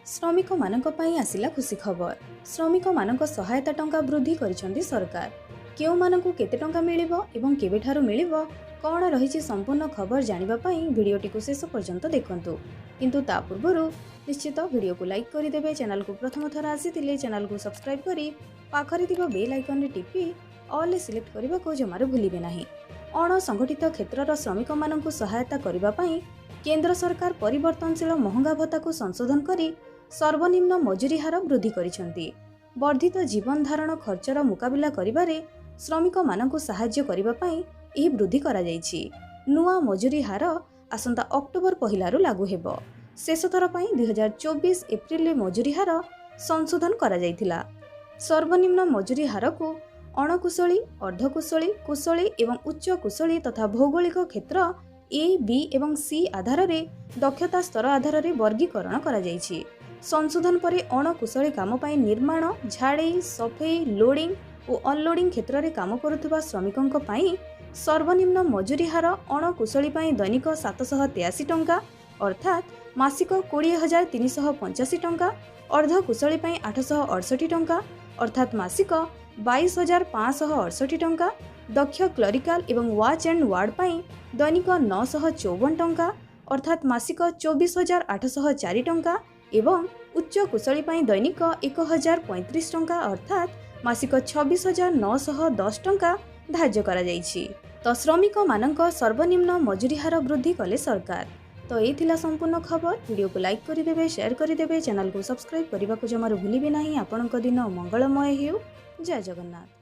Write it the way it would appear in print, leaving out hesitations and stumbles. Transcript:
ଶ୍ରମିକମାନଙ୍କ ପାଇଁ ଆସିଲା ଖୁସି ଖବର। ଶ୍ରମିକମାନଙ୍କ ସହାୟତା ଟଙ୍କା ବୃଦ୍ଧି କରିଛନ୍ତି ସରକାର। କେଉଁମାନଙ୍କୁ କେତେ ଟଙ୍କା ମିଳିବ ଏବଂ କେବେଠାରୁ ମିଳିବ, କ'ଣ ରହିଛି ସମ୍ପୂର୍ଣ୍ଣ ଖବର ଜାଣିବା ପାଇଁ ଭିଡ଼ିଓଟିକୁ ଶେଷ ପର୍ଯ୍ୟନ୍ତ ଦେଖନ୍ତୁ। କିନ୍ତୁ ତା ପୂର୍ବରୁ ନିଶ୍ଚିତ ଭିଡ଼ିଓକୁ ଲାଇକ୍ କରିଦେବେ। ଚ୍ୟାନେଲକୁ ପ୍ରଥମ ଥର ଆସିଥିଲେ ଚ୍ୟାନେଲକୁ ସବସ୍କ୍ରାଇବ୍ କରି ପାଖରେ ଥିବା ବେଲ୍ ଆଇକନ୍ରେ ଟିପି ଅଲ୍ରେ ସିଲେକ୍ଟ କରିବାକୁ ଜମାରୁ ଭୁଲିବେ ନାହିଁ। ଅଣସଂଗଠିତ କ୍ଷେତ୍ରର ଶ୍ରମିକମାନଙ୍କୁ ସହାୟତା କରିବା ପାଇଁ କେନ୍ଦ୍ର ସରକାର ପରିବର୍ତ୍ତନଶୀଳ ମହଙ୍ଗା ଭତ୍ତାକୁ ସଂଶୋଧନ କରି ସର୍ବନିମ୍ନ ମଜୁରୀ ହାର ବୃଦ୍ଧି କରିଛନ୍ତି। ବର୍ଦ୍ଧିତ ଜୀବନ ଧାରଣ ଖର୍ଚ୍ଚର ମୁକାବିଲା କରିବାରେ ଶ୍ରମିକମାନଙ୍କୁ ସାହାଯ୍ୟ କରିବା ପାଇଁ ଏହି ବୃଦ୍ଧି କରାଯାଇଛି। ନୂଆ ମଜୁରୀ ହାର ଆସନ୍ତା ଅକ୍ଟୋବର 1ରୁ ଲାଗୁ ହେବ। ଶେଷଥର ପାଇଁ 2024 ଏପ୍ରିଲରେ ମଜୁରୀ ହାର ସଂଶୋଧନ କରାଯାଇଥିଲା। ସର୍ବନିମ୍ନ ମଜୁରୀ ହାରକୁ ଅଣକୁଶଳୀ, ଅର୍ଦ୍ଧକୁଶଳୀ, କୁଶଳୀ ଏବଂ ଉଚ୍ଚ କୁଶଳୀ ତଥା ଭୌଗୋଳିକ କ୍ଷେତ୍ର ଏ, ବି ଏବଂ ସି ଆଧାରରେ ଦକ୍ଷତା ସ୍ତର ଆଧାରରେ ବର୍ଗୀକରଣ କରାଯାଇଛି। ସଂଶୋଧନ ପରେ ଅଣକୁଶଳୀ କାମ ପାଇଁ ନିର୍ମାଣ, ଝାଡ଼େଇ, ସଫେଇ, ଲୋଡିଂ ଓ ଅନଲୋଡିଂ କ୍ଷେତ୍ରରେ କାମ କରୁଥିବା ଶ୍ରମିକଙ୍କ ପାଇଁ ସର୍ବନିମ୍ନ ମଜୁରୀ ହାର ଅଣକୁଶଳୀ ପାଇଁ ଦୈନିକ 783 ଟଙ୍କା, ଅର୍ଥାତ୍ ମାସିକ 20,385 ଟଙ୍କା, ଅର୍ଦ୍ଧକୁଶଳୀ ପାଇଁ 868 ଟଙ୍କା, ଅର୍ଥାତ୍ ମାସିକ 22,568 ଟଙ୍କା, ଦକ୍ଷ କ୍ଲରିକାଲ ଏବଂ ୱାଚ୍ ଆଣ୍ଡ ୱାର୍ଡ ପାଇଁ ଦୈନିକ 954 ଟଙ୍କା, ଅର୍ଥାତ୍ ମାସିକ 24,804 ଟଙ୍କା ଏବଂ ଉଚ୍ଚ କୁଶଳୀ ପାଇଁ ଦୈନିକ 1035 ଟଙ୍କା, ଅର୍ଥାତ୍ ମାସିକ 26,910 ଟଙ୍କା ଧାର୍ଯ୍ୟ କରାଯାଇଛି। ତ ଶ୍ରମିକମାନଙ୍କ ସର୍ବନିମ୍ନ ମଜୁରୀ ହାର ବୃଦ୍ଧି କଲେ ସରକାର। ତ ଏଇ ଥିଲା ସମ୍ପୂର୍ଣ୍ଣ ଖବର। ଭିଡ଼ିଓକୁ ଲାଇକ୍ କରିଦେବେ, ସେୟାର କରିଦେବେ, ଚ୍ୟାନେଲକୁ ସବସ୍କ୍ରାଇବ୍ କରିବାକୁ ଜମାରୁ ଭୁଲିବେ ନାହିଁ। ଆପଣଙ୍କ ଦିନ ମଙ୍ଗଳମୟ ହେଉ। ଜୟ ଜଗନ୍ନାଥ।